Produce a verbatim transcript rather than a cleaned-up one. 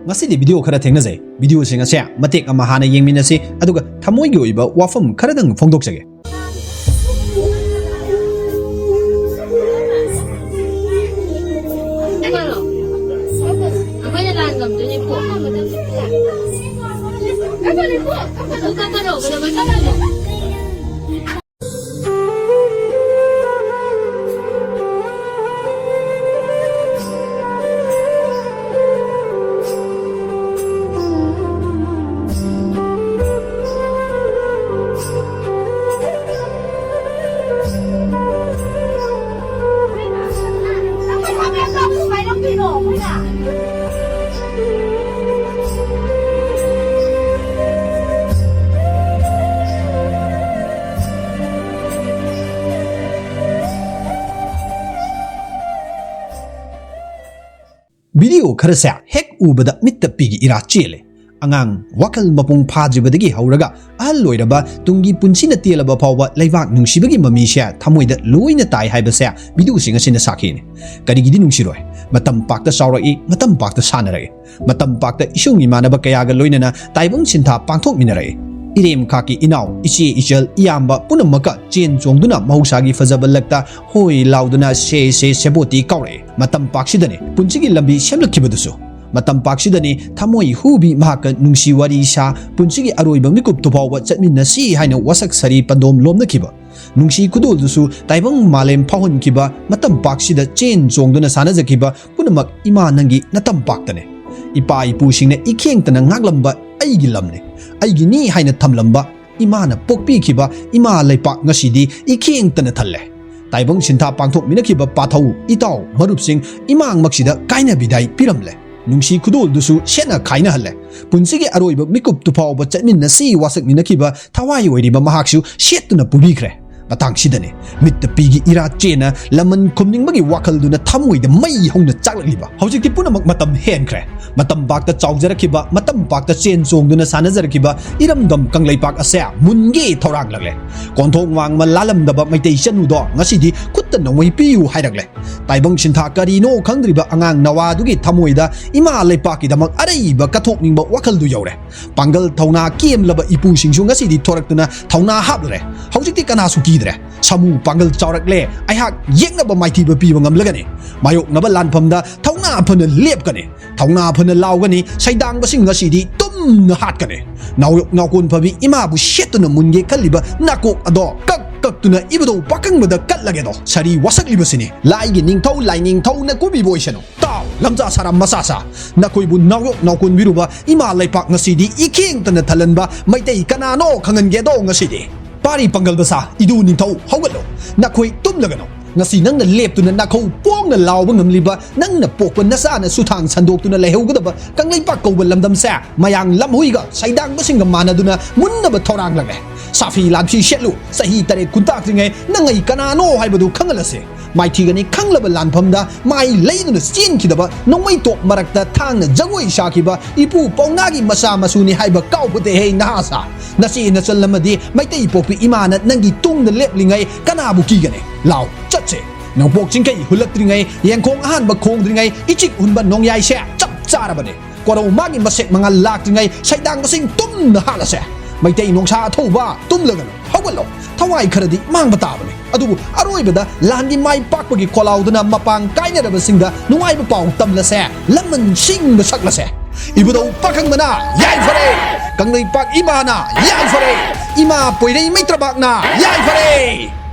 ꯉꯁꯤꯗꯤ ꯚꯤꯗꯤꯑꯣ ꯈꯔ ꯊꯦꯡꯅꯖꯩ꯫ ꯚꯤꯗꯤꯑꯣꯁꯤꯡ ꯑꯁꯦ ꯃꯇꯦꯛ ꯑꯃ ꯍꯥꯟꯅ ꯌꯦꯡꯃꯤꯟꯅꯁꯤ, ꯑꯗꯨꯒ ꯊꯃꯣꯏꯒꯤ ꯑꯣꯏꯕ ꯋꯥꯐꯝ ꯈꯔꯗꯪ ꯐꯣꯡꯗꯣꯛꯆꯒꯦ꯫ ꯑꯩꯈꯣꯏꯅ ꯂꯥꯟ ꯉꯝꯗꯣꯏꯅꯦ꯫ ꯚꯤꯗꯤꯑꯣ ꯈꯔꯁꯦ ꯍꯦꯛ ꯎꯕꯗ ꯃꯤꯠꯇ ꯄꯤꯒꯤ ꯏꯔꯥ ꯆꯦꯜꯂꯦ꯫ ꯑꯉꯥꯡ ꯋꯥꯈꯜ ꯃꯄꯨꯡ ꯐꯥꯗ꯭ꯔꯤꯕꯗꯒꯤ ꯍꯧꯔꯒ ꯑꯍꯜ ꯑꯣꯏꯔꯕ, ꯇꯨꯡꯒꯤ ꯄꯨꯟꯁꯤꯅ ꯇꯦꯜꯂꯕ ꯐꯥꯎꯕ ꯂꯩꯕꯥꯛ ꯅꯨꯡꯁꯤꯕꯒꯤ ꯃꯃꯤꯁꯦ ꯊꯃꯣꯏꯗ ꯂꯣꯏꯅ ꯇꯥꯏ ꯍꯥꯏꯕꯁꯦ ꯚꯤꯗꯤꯑꯣꯁꯤꯡ ꯑꯁꯤꯅ ꯁꯥꯈꯤꯅꯤ꯫ ꯀꯔꯤꯒꯤꯗꯤ ꯅꯨꯡꯁꯤꯔꯣꯏ? ꯃꯇꯝ ꯄꯥꯛꯇ ꯆꯥꯎꯔꯛꯏ, ꯃꯇꯝ ꯄꯥꯛꯇ ꯁꯥꯟꯅꯔꯛꯏ꯫ ꯃꯇꯝ ꯄꯥꯛꯇ ꯏꯁꯨꯡ ꯏꯃꯥꯟꯅꯕ ꯀꯌꯥꯒ ꯂꯣꯏꯅꯅ ꯇꯥꯏꯕꯪ ꯁꯤꯟꯊꯥ ꯄꯥꯡꯊꯣꯛꯃꯤꯟꯅꯔꯛꯏ꯫ ꯏꯔꯦꯝꯈꯥꯛꯀꯤ ꯏꯅꯥꯎ, ꯏꯆꯦ ꯏꯆꯜ, ꯏꯌꯥꯝꯕ ꯄꯨꯝꯅꯃꯛꯀ ꯆꯦꯟ ꯆꯣꯡꯗꯨꯅ ꯃꯍꯧꯁꯥꯒꯤ ꯐꯖꯕ ꯂꯛꯇ ꯍꯣꯏ ꯂꯥꯎꯗꯨꯅ ꯁꯦ ꯁꯦ ꯁꯦꯕꯣꯠꯇꯤ ꯀꯥꯎꯔꯛꯏ꯫ ꯃꯇꯝ ꯄꯥꯛꯁꯤꯗꯅꯤ ꯄꯨꯟꯁꯤꯒꯤ ꯂꯝꯕꯤ ꯁꯦꯝꯂꯛꯈꯤꯕꯗꯨꯁꯨ꯫ ꯃꯇꯝ ꯄꯥꯛꯁꯤꯗꯅꯤ ꯊꯃꯣꯏ ꯍꯨꯕꯤ ꯃꯍꯥꯛꯀ ꯅꯨꯡꯁꯤ ꯋꯥꯔꯤ ꯁꯥ, ꯄꯨꯟꯁꯤꯒꯤ ꯑꯔꯣꯏꯕ ꯃꯤꯀꯨꯞꯇꯨ ꯐꯥꯎꯕ ꯆꯠꯃꯤꯟꯅꯁꯤ ꯍꯥꯏꯅ ꯋꯥꯁꯛ ꯁꯥꯔꯤ ꯄꯟꯗꯣꯝ ꯂꯣꯝꯅꯈꯤꯕ꯫ ꯅꯨꯡꯁꯤ ꯈꯨꯗꯣꯜꯗꯨꯁꯨ ꯇꯥꯏꯕꯪ ꯃꯥꯂꯦꯝ ꯐꯥꯎꯍꯟꯈꯤꯕ ꯃꯇꯝ ꯄꯥꯛꯁꯤꯗ ꯆꯦꯟ ꯆꯣꯡꯗꯨꯅ ꯁꯥꯟꯅꯖꯈꯤꯕ ꯄꯨꯝꯅꯃꯛ ꯏꯃꯥ ꯅꯪꯒꯤ ꯅꯇꯝ ꯄꯥꯛꯇꯅꯦ꯫ ꯏꯄꯥ ꯏꯄꯨꯁꯤꯡꯅ ꯏꯈꯦꯡꯇꯅ ꯉꯥꯛꯂꯝꯕ ꯑꯩꯒꯤ ꯂꯝꯅꯦ, ꯑꯩꯒꯤꯅꯤ ꯍꯥꯏꯅ ꯊꯝꯂꯝꯕ ꯏꯃꯥꯅ ꯄꯣꯛꯄꯤꯈꯤꯕ ꯏꯃꯥ ꯂꯩꯄꯥꯛ ꯉꯁꯤꯗꯤ ꯏꯈꯦꯡꯇꯅ ꯊꯜꯂꯦ꯫ ꯇꯥꯏꯕꯪ ꯁꯤꯟꯊꯥ ꯄꯥꯡꯊꯣꯛꯃꯤꯟꯅꯈꯤꯕ ꯄꯥꯊꯧ, ꯏꯇꯥꯎ, ꯃꯔꯨꯞꯁꯤꯡ ꯏꯃꯥꯡꯃꯛꯁꯤꯗ ꯀꯥꯏꯅ ꯕꯤꯗꯥꯏ ꯄꯤꯔꯝꯂꯦ꯫ ꯅꯨꯡꯁꯤ ꯈꯨꯗꯣꯜꯗꯨꯁꯨ ꯁꯦꯠꯅ ꯈꯥꯏꯅꯍꯜꯂꯦ꯫ ꯄꯨꯟꯁꯤꯒꯤ ꯑꯔꯣꯏꯕ ꯃꯤꯀꯨꯞꯇꯨ ꯐꯥꯎꯕ ꯆꯠꯃꯤꯟꯅꯁꯤ ꯋꯥꯁꯛꯃꯤꯟꯅꯈꯤꯕ ꯊꯋꯥꯏ ꯑꯣꯏꯔꯤꯕ ꯃꯍꯥꯛꯁꯨ ꯁꯦꯠꯇꯨꯅ ꯄꯨꯕꯤꯈ꯭ꯔꯦ꯫ ꯃꯇꯥꯡꯁꯤꯗꯅꯤ ꯃꯤꯠꯇ ꯄꯤꯒꯤ ꯏꯔꯥ ꯆꯦꯅ ꯂꯃꯟ ꯈꯨꯝꯅꯤꯡꯕꯒꯤ ꯋꯥꯈꯜꯗꯨꯅ ꯊꯃꯣꯏꯗ ꯃꯩ ꯍꯧꯅ ꯆꯥꯛꯂꯛꯂꯤꯕ꯫ ꯍꯧꯖꯤꯛꯇꯤ ꯄꯨꯝꯅꯃꯛ ꯃꯇꯝ ꯍꯦꯟꯈ꯭ꯔꯦ꯫ ꯃꯇꯝ ꯄꯥꯛꯇ ꯆꯥꯎꯖꯔꯛꯈꯤꯕ, ꯃꯇꯝ ꯄꯥꯛꯇ ꯆꯦꯟ ꯆꯣꯡꯗꯨꯅ ꯁꯥꯟꯅꯖꯔꯛꯈꯤꯕ ꯏꯔꯝꯗꯝ ꯀꯪꯂꯩꯄꯥꯛ ꯑꯁꯦ ꯃꯨꯟꯒꯦ ꯊꯧꯔꯥꯡꯂꯛꯂꯦ꯫ ꯀꯣꯟꯊꯣꯡ ꯋꯥꯡꯃ ꯂꯥꯜꯂꯝꯗꯕ ꯃꯩꯇꯩ ꯆꯅꯨꯗꯣ ꯉꯁꯤꯗꯤ ꯈꯨꯠꯇ ꯅꯣꯡꯃꯩ ꯄꯤꯌꯨ ꯍꯥꯏꯔꯛꯂꯦ꯫ ꯇꯥꯏꯕꯪ ꯁꯤꯟꯊꯥ ꯀꯔꯤꯅꯣ ꯈꯪꯗ꯭ꯔꯤꯕ ꯑꯉꯥꯡ ꯅꯋꯥꯗꯨꯒꯤ ꯊꯃꯣꯏꯗ ꯏꯃꯥ ꯂꯩꯄꯥꯛꯀꯤꯗꯃꯛ ꯑꯔꯩꯕ ꯀꯠꯊꯣꯛꯅꯤꯡꯕ ꯋꯥꯈꯜꯗꯨ ꯌꯧꯔꯦ꯫ ꯄꯥꯡꯒꯜ ꯊꯧꯅꯥ ꯀꯦꯝꯂꯕ ꯏꯄꯨꯁꯤꯡꯁꯨ ꯉꯁꯤꯗꯤ ꯊꯣꯔꯛꯇꯨꯅ ꯊꯧꯅꯥ ꯍꯥꯞꯂꯔꯦ꯫ ꯍꯧꯖꯤꯛꯇꯤ ꯀꯅꯥꯁꯨ ꯀꯤꯗ꯭ꯔꯦ꯫ ꯁꯥꯃꯨ ꯄꯥꯡꯒꯜ ꯆꯥꯎꯔꯛꯂꯦ꯫ ꯑꯩꯍꯥꯛ ꯌꯦꯛꯅꯕ ꯃꯥꯏꯊꯤꯕ ꯄꯤꯕ ꯉꯝꯂꯒꯅꯤ꯫ ꯃꯥꯌꯣꯛꯅꯕ ꯂꯥꯟꯐꯝꯗ ꯊꯧꯅꯥ ꯐꯅ ꯂꯦꯞꯀꯅꯤ꯫ ꯊꯧꯅꯥ ꯐꯅ ꯂꯥꯎꯒꯅꯤ꯫ ꯁꯩꯗꯥꯡꯕꯁꯤꯡ ꯉꯁꯤꯗꯤ ꯇꯨꯝꯅ ꯍꯥꯠꯀꯅꯤ꯫ ꯅꯥꯎꯌꯣꯛ ꯅꯥꯎꯀꯣꯟ ꯐꯕꯤ ꯏꯃꯥꯕꯨ ꯁꯦꯠꯇꯨꯅ ꯃꯨꯟꯒꯦ ꯈꯜꯂꯤꯕ ꯅꯥꯀꯣꯛ ꯑꯗꯣ ꯀꯛ ꯀꯛꯇꯨꯅ ꯏꯕꯨꯙꯧ ꯄꯥꯈꯪꯕꯗ ꯀꯠꯂꯒꯦꯗꯣ ꯁꯥꯔꯤ ꯋꯥꯁꯛꯂꯤꯕꯁꯤꯅꯤ꯫ ꯂꯥꯏꯒꯤ ꯅꯤꯡꯊꯧ ꯂꯥꯏꯅꯤꯡꯊꯧꯅ ꯀꯨꯕꯤꯕ ꯑꯣꯏꯁꯅꯨ꯫ ꯇꯥꯎ, ꯂꯝꯖꯥ ꯁꯥꯔꯥ ꯃꯆꯥꯁꯥ, ꯅꯈꯣꯏꯕꯨ ꯅꯥꯎꯌꯣꯛ ꯅꯥꯎꯀꯣꯟꯕꯤꯔꯨꯕ ꯏꯃꯥ ꯂꯩꯄꯥꯛ ꯉꯁꯤꯗꯤ ꯏꯈꯦꯡꯇꯅ ꯊꯜꯍꯟꯕ ꯃꯩꯇꯩ ꯀꯅꯥꯅꯣ ꯈꯪꯍꯟꯒꯦꯗꯣ ꯉꯁꯤꯗꯤ꯫ ꯄꯥꯔꯤ ꯄꯥꯡꯒꯜ ꯃꯆꯥ, ꯏꯗꯨ ꯅꯤꯡꯊꯧ, ꯍꯧꯒꯠꯂꯣ꯫ ꯅꯈꯣꯏ ꯇꯨꯝꯂꯒꯅꯨ꯫ ꯉꯁꯤ ꯅꯪꯅ ꯂꯦꯞꯇꯨꯅ ꯅꯥꯈꯧ ꯄꯣꯡꯅ ꯂꯥꯎꯕ ꯉꯝꯂꯤꯕ, ꯅꯪꯅ ꯄꯣꯛꯄ ꯅꯆꯥꯅ ꯁꯨꯊꯥꯡ ꯁꯟꯗꯣꯛꯇꯨꯅ ꯂꯩꯍꯧꯒꯗꯕ ꯀꯪꯂꯩꯄꯥꯛ ꯀꯧꯕ ꯂꯝꯗꯝꯁꯦ ꯃꯌꯥꯡ ꯂꯝꯍꯨꯏꯒ ꯁꯩꯗꯥꯡꯕꯁꯤꯡꯒ ꯃꯥꯟꯅꯗꯨꯅ ꯃꯨꯟꯅꯕ ꯊꯧꯔꯥꯡꯂꯛꯂꯦ꯫ ꯁꯥꯐꯤ ꯂꯥꯟꯐꯤ ꯁꯦꯠꯂꯨ꯫ ꯆꯍꯤ ꯇꯔꯦꯠ ꯈꯨꯟꯇꯥꯛꯇ꯭ꯔꯤꯉꯩ ꯅꯪ ꯑꯩ ꯀꯅꯥꯅꯣ ꯍꯥꯏꯕꯗꯨ ꯈꯪꯍꯜꯂꯁꯦ꯫ ꯃꯥꯏꯊꯤꯒꯅꯤ ꯈꯪꯂꯕ ꯂꯥꯟꯐꯝꯗ ꯃꯥꯏ ꯂꯩꯗꯨꯅ ꯆꯦꯟꯈꯤꯗꯕ, ꯅꯣꯡꯃꯩ ꯇꯣꯞ ꯃꯔꯛꯇ ꯊꯥꯡꯅ ꯖꯒꯣꯏ ꯁꯥꯈꯤꯕ ꯏꯄꯨ ꯄꯧꯅꯥꯒꯤ ꯃꯆꯥ ꯃꯁꯨꯅꯤ ꯍꯥꯏꯕ ꯀꯥꯎꯕꯗꯦꯍꯦ ꯅꯍꯥꯁꯥ꯫ ꯅꯆꯦ ꯅꯆꯜ ꯑꯃꯗꯤ ꯃꯩꯇꯩ ꯄꯣꯛꯄꯤ ꯏꯃꯥꯅ ꯅꯪꯒꯤ ꯇꯨꯡꯗ ꯂꯦꯞꯂꯤꯉꯩ ꯀꯅꯥꯕꯨ ꯀꯤꯒꯅꯤ? ꯂꯥꯎ, ꯆꯠꯁꯦ꯫ ꯅꯣꯡꯄꯣꯛ ꯆꯤꯡꯈꯩ ꯍꯨꯜꯂꯛꯇ꯭ꯔꯤꯉꯩ, ꯌꯦꯡꯈꯣꯡ ꯑꯍꯥꯟꯕ ꯈꯣꯡꯗ꯭ꯔꯤꯉꯩ, ꯏꯆꯤꯛ ꯍꯨꯟꯕ ꯅꯣꯡꯌꯥꯏꯁꯦ ꯆꯞ ꯆꯥꯔꯕꯅꯤ꯫ ꯀꯣꯔꯧ ꯃꯥꯒꯤ ꯃꯁꯦꯛ ꯃꯉꯥꯜ ꯂꯥꯛꯇ꯭ꯔꯤꯉꯩ ꯁꯩꯗꯥꯡꯕꯁꯤꯡ ꯇꯨꯝꯅ ꯍꯥꯠꯂꯁꯦ꯫ ꯃꯩꯇꯩ ꯅꯣꯡꯁꯥ ꯑꯊꯧꯕ, ꯇꯨꯝꯂꯒꯅꯨ, ꯍꯧꯒꯠꯂꯣ꯫ ꯊꯋꯥꯏ ꯈꯔꯗꯤ ꯃꯥꯡꯕ ꯇꯥꯕꯅꯤ꯫ ꯑꯗꯨꯕꯨ ꯑꯔꯣꯏꯕꯗ ꯂꯥꯟꯒꯤ ꯃꯥꯏ ꯄꯥꯛꯄꯒꯤ ꯈꯣꯜꯂꯥꯎꯗꯨꯅ ꯃꯄꯥꯡ ꯀꯥꯏꯅꯔꯕꯁꯤꯡꯗ ꯅꯨꯡꯉꯥꯏꯕ ꯄꯥꯎ ꯇꯝꯂꯁꯦ, ꯂꯃꯟ ꯁꯤꯡꯕ ꯁꯛꯂꯁꯦ꯫ ꯏꯕꯨꯙꯧ ꯄꯥꯈꯪꯕꯅ ꯌꯥꯏꯐꯔꯦ, ꯀꯪꯂꯩꯄꯥꯛ ꯏꯃꯥꯅ ꯌꯥꯏꯐꯔꯦ, ꯏꯃꯥ ꯄꯣꯏꯔꯩ ꯃꯩꯇ꯭ꯔꯕꯥꯛꯅ ꯌꯥꯏꯐꯔꯦ꯫